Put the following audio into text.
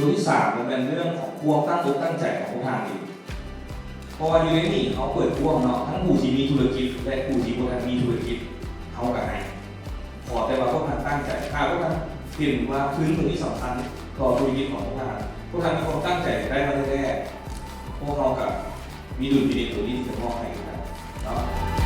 ຕົວທີສາມກໍແມ່ນເລື່ອງຂອງຄວາມຕັ້ງອົກຕັ້ງໃຈຂອງພວກທ່ານເອງ ເພາະວ່າຢູ່ໃນນີ້ເຮົາເປີດກວ້າງເນາະ ທັງຜູ້ທີ່ມີທຸລະກິດ ແລະ ຜູ້ທີ່ບໍ່ທັນມີທຸລະກິດ ເຮົາກໍໃຫ້ ຂໍແຕ່ວ່າພວກທ່ານຕັ້ງໃຈ ຖ້າພວກທ່ານເຫັນວ່າທຶນຕົວນີ້ສຳຄັນຕໍ່ທຸລະກິດຂອງພວກທ່ານ ພວກທ່ານມີຄວາມຕັ້ງໃຈຢາກໄດ້ມາແທ້ໆ ພວກເຮົາກໍມີດຸນພິນິດຕົວນີ້ທີ່ຈະມອບໃຫ້ຄືກັນເນາະ.